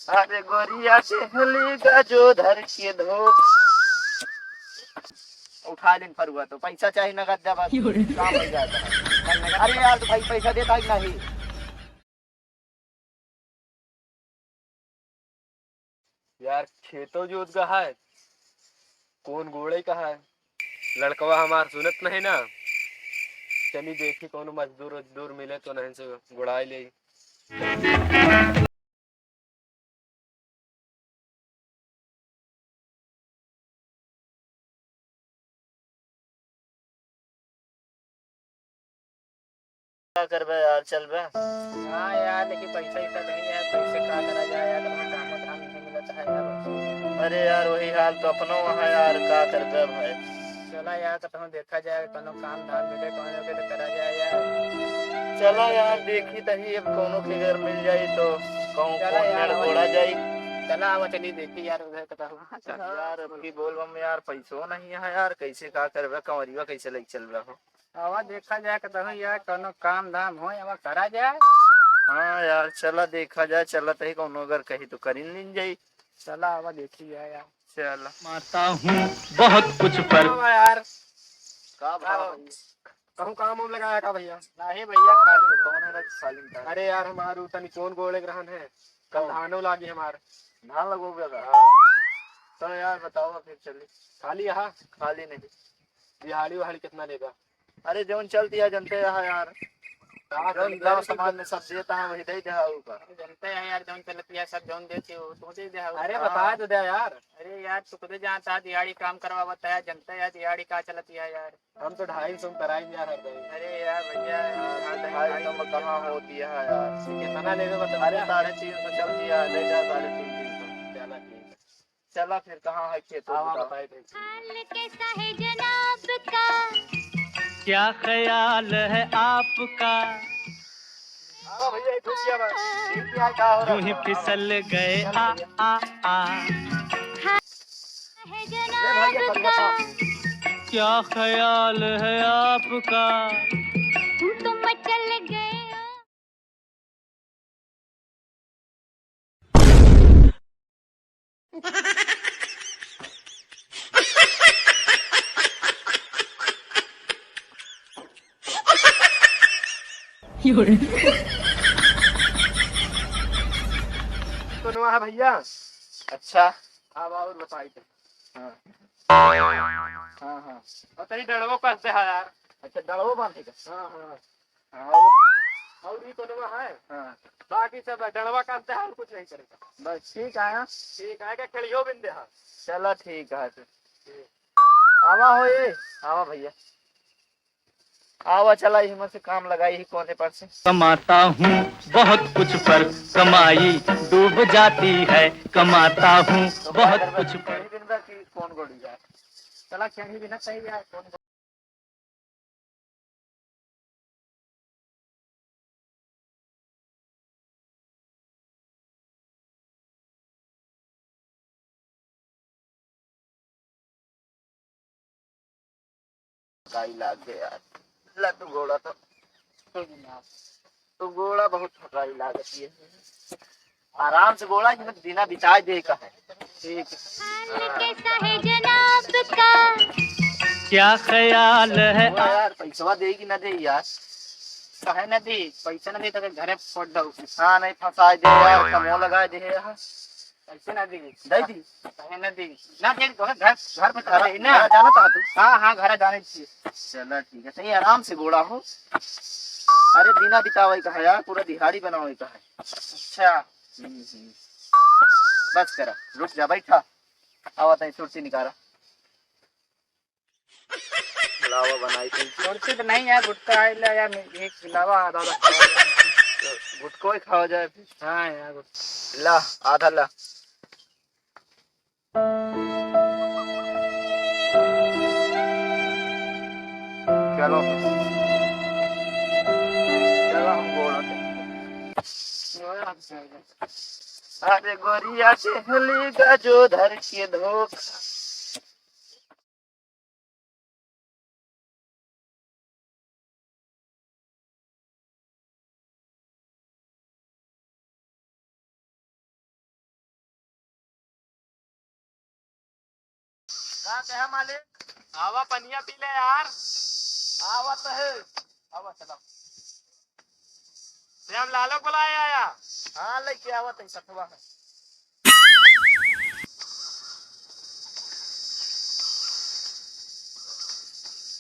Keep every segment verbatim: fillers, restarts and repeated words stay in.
अरे गोरिया से हली गजो धर के धोखा। उठा लेन फरुआ तो पैसा चाही नगद दे बस। काम हो जाए तो। अरे यार तो भाई पैसा देता ही नहीं। यार खेतो जोत का है, कौन गोड़े का है? लड़कवा हमार सुनत नहीं ना। चली देखी कौनो मजदूर वजदूर मिले तो नहीं से गोड़ाई ले। का करबे यार, चलबे? हाँ यार, लेकिन पैसा इतना नहीं है, पैसे का करा जाए यार, अपना काम धाम नहीं मिलता है यार। अरे यार, वही हाल तो अपनो वहाँ यार, का करबे भाई? चला यार, कतहूँ देखा जाए, कोनो काम धाम मिले, कोनो के तो करा जाए यार। चला यार, देखी तही अब कोनो के घर मिल जाई तो कहूँ चला कौन यार, मेड़ आवा गोड़ा चली। जाई। चला आवा चली देखी यार, उधर कतहूँ। हाँ, चला। यार, अब की बोलबम यार, पैसो नहीं है यार, कैसे का करबे, कंवरिया कैसे लेके चलबे हो? आवा देखा जाए कतहूँ यार, कोनो काम धाम हो, आवा करा जाए। हाँ यार, चला देखा जाए, चला तही कोनो अगर कही तो करिन लीन जाई। चला आवा देखी जाए यार। चला। कमाता हूँ बहुत कुछ पर आवा यार। का का भाव? कहूँ काम उम लगाया का भैया? नहीं भैया, खाली। कौन है ना खाली का? अरे यार, हमारू तनी कौन गोड़े के रहन है, कल कौन? धानो लागी हमार। धान लगोगे का? हाँ। चलो यार, बताओ फिर चली। खाली यहाँ? खाली नहीं। दिहाड़ी वहाड़ी कितना लेगा? अरे जौन चलती है जनते रहा यार। का जौन चलती गाँव है? समाज में सब देता है वही दे दे ऊपर। अरे जनते है यार, जौन चलती है सब जौन देती हो, तू दे दे। अरे हाँ। बता तो दे यार। अरे यार, तू खुदे जानता है, दिहाड़ी काम करवावता है, जनते है दिहाड़ी का चलती है यार। हम तो ढाई सौ में कराई यार हर दही। अरे यार भैया, यार, हर दही ढाई सौ में कहाँ होती है यार? कितना लेबे बता अरे भैया। साढ़े तीन सौ चलती है, ले जा साढ़े तीन, तीन सौ। चला ठीक है। चला फिर कहाँ है खेत आवा बताओ। बताए दे। हाल कैसा है जनाब का? क्या ख्याल है आपका? आवा भैया, ये पूछिए बस। ये क्या, क्या हो रहा यूं ही है? फिसल गए चल आ, भैया। आ, आ। है ए भैया, जनाब कल का। बताओ। क्या ख्याल है आपका? तुम तो मचल गए हो। योरे। कौन हुआ है भैया? अच्छा। अब और बताई तो। हाँ। हाँ, हाँ। और तेरी डड़वो करते हैं यार। अच्छा, डड़वो बांधेगा? हाँ, हाँ। और? और भी कोनो है? हाँ। बाकी सब डड़वा का अंत है, और कुछ नहीं करेगा। बस ठीक है। ठीक है, क्या खेलियो बिंदे है? चला ठीक है फिर। ठीक। आवा हो ये, आवा भैया। आवा चला, इही में से काम लगाई ही कोने पर से। कमाता हूँ बहुत कुछ पर कमाई डूब जाती है, कमाता हूँ बहुत कुछ पर। खेली बिंदा की कौन गोड़ी जाए? चला खेली बिना सही है, कौन थकाई लाग गया। ला तू गोड़ा तो, तू गोड़ा बहुत थकाई लागत है। आराम से गोड़ा, कि बिना बिताए दे का है। ठीक। हाल कैसा है जनाब का? क्या ख्याल है? ओ यार, पैसवा दे कि ना दे यार? काहे ना दे? पैसा ना दे तो घरे फोड़ दो। हाँ, नहीं फंसाए दे यार, कमो लगाए दे यार। पैसे ना दी। दे दी। काहे ना दी? ना दे, घर, घर, घर पे घर, रही ना। घर जाना था तू? हाँ, हाँ, घर जाने चाहिए। चला ठीक है, सही आराम से गोड़ा हो। अरे बिना बितावे का है यार, पूरा दिहाड़ी बनावे का है। अच्छा। हम्म, हम्म। बस करा, रुक जा, बैठा। आवा तनी सुरती निकारा। लावा बनाई थी। सुरती तो नहीं यार, गुटखा आइला यार, एक लावा आधा आधा खावा जाए। गुटखो ही खावा जाए फिर। हाँ यार, गुटखा। ला, आधा ला। चलो। चलो, हम गोड़ा पे। अरे गोरिया चहली गजो धर के धोखा। का कहा मालिक? आवा पनिया पी ले यार। आवा तो है। आवा चला। श्याम लालो बुलाए आया। हाँ, लेके आवा तई सठवा है।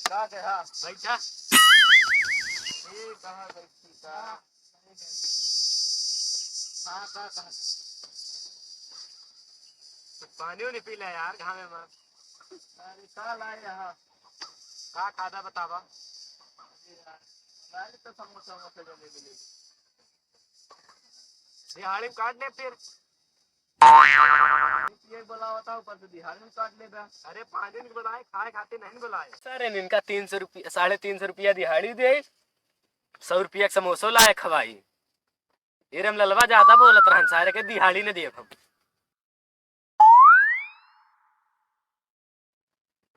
का कहा? बैठा। ये कहाँ बैठी का? हाँ, का, का? पानी उनी पी ले यार, घामे में। अरे, का लाए यहाँ? का खादा बतावा? अरे यार, लाए तो समोसा वमोसा जलेबी ले। दिहाड़ी में काट ले फिर। ये बोला होता, ऊपर से दिहाड़ी में काट ले बे। अरे, पानी नहीं बुलाए, खाए खातिर नहीं बुलाए। सर, इनका तीन सौ रुपया, साढ़े तीन सौ रुपया दिहाड़ी दे, सौ रुपया के समोसो लाए खवाई। ये राम ललवा ज्यादा बोलत रहन, सारे के दिहाड़ी न दिए हम।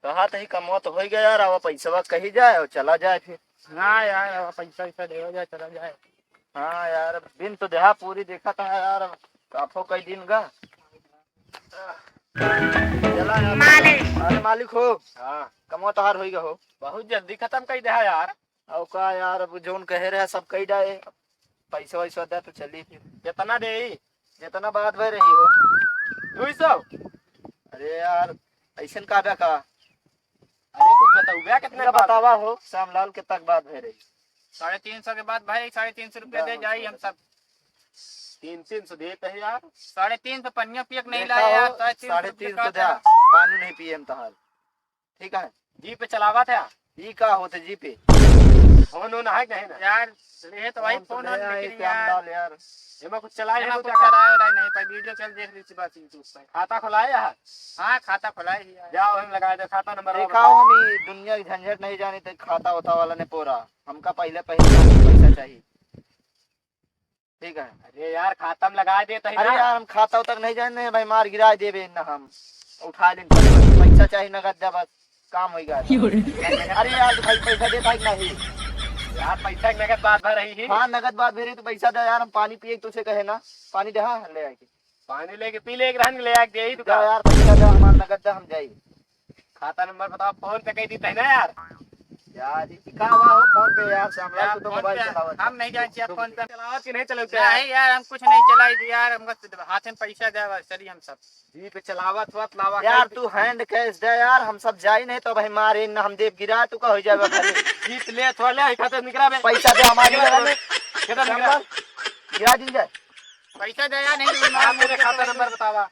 कहा तो ही कमवा तो होई गया यार, अब पैसवा कही जाए और चला जाए फिर। हाँ यार, अब पैसा वैसा देवा जाए, चला जाए। हाँ यार, बिन तो देहा पूरी देखा था यार, काफो कई दिन का। चला यार। मालिक। अरे मालिक हो। हाँ। कमवा तोहार होई गया हो। बहुत जल्दी खत्म कर देहा यार। और का यार, अब जौन कहे रहे सब कही जाए, पैसा वैसा दे तो चली फिर। कितना दे? जितना बात भय रही हो। दुई सौ? अरे यार, ऐसन का बे का? अरे कुछ बताओ बे, कितना पूरा बात बतावा हो, श्यामलाल के तक बात भय रही। साढ़े तीन सौ के बाद भाई, साढ़े तीन सौ रुपया दे जाई हम सब। तीन, तीन सौ देते हैं यार। साढ़े तीन सौ पनिया पियक नहीं देखा लाया हो, यार, साढ़े तीन सौ साढ़े रुपया तीन सौ का द्या, था? पानी नहीं पिए हम तहार। ठीक है। जी पे चलावा था। ई का होते जी पे? फोन वोन है कि नहीं ना? यार, ये तो भाई फोन फोन तो वोन नहीं आए, लेकिन क्या यार। डाल यार। एमा कुछ चलाए एमा हो कुछ क्या? चलाए वाला नहीं, पर वीडियो चल देख रही थी बस YouTube पे। खाता खुलाए है? हाँ, खाता खुलाए ही यार। जाओ, हम लगा दे खाता नंबर देखा बताओ। हम ई दुनिया की झंझट नहीं जानी तो खाता होता वाला ने पूरा। हमका पहले, पहले पैसा चाहिए। ठीक है। अरे यार, खाता में लगा देत ही अरे ना। यार, हम खाता तक नहीं जाने भाई, मार गिरा देबे ना हम। उठा लेन पैसा, पैसा चाहिए नगद दे बस, काम होई गया। क्यों रे? अरे यार, भाई पैसा देता है कि नहीं? यार, पैसा की नगद बात भर रही है। हाँ, नगद बात भर रही तो पैसा दे यार, हम पानी पिए तुझसे कहे ना, पानी दे, हाँ, ले आके। पानी लेके पी ले, एक रहन ले आके दे ही जा दुकान। यार, पैसा दे, हमारा नगद दे, हम जाई। खाता नंबर बताओ, फोन पे कह दी थे ना यार। यार, ई का हुआ हो फोन पे यार, श्यामलाल यार, तो फोन मोबाइल पे चलावत हम है। नहीं जान छिया फोन पे। चलावत कि नहीं चलावत यार? नहीं यार, हम कुछ नहीं चलाई थी यार, हमको हाथ में पैसा दे बस, चली हम सब। जी पे चलावत हुआ, लावा यार, कर। तू hand cash दे यार, हम सब जाई नहीं तो भाई मारे न हम देव गिरा, तू का हो जाएगा घरे। जीत ले, थोड़ा ले, खाता से निकला बे। पैसा दे हमारे निकला निकला बे। बे। खाता निकला। गिरा दिन जाए। पैसा दे यार, नहीं तो हाँ, मेरे खाता नंबर बतावा।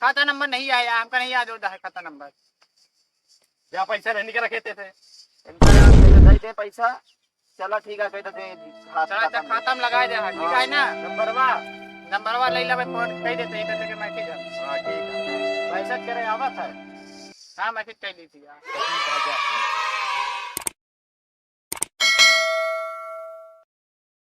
खाता नंबर नहीं आया, हमका नहीं याद होता है खाता नंबर। जा पैसा नहीं निकल रखे थे। इनका यार, दे दे पैसा। चला ठीक है, कह देते हैं, हाथ चला, खाता चल, में। खाता में लगा दे, हाँ, ठीक है ना? नंबरवा। नंबरवा ले लेबे, फोन कह देते हैं, करके मैसेज है। हाँ, ठीक है। मैसेज करे आवत है। हाँ, मैसेज कर दी थी यार।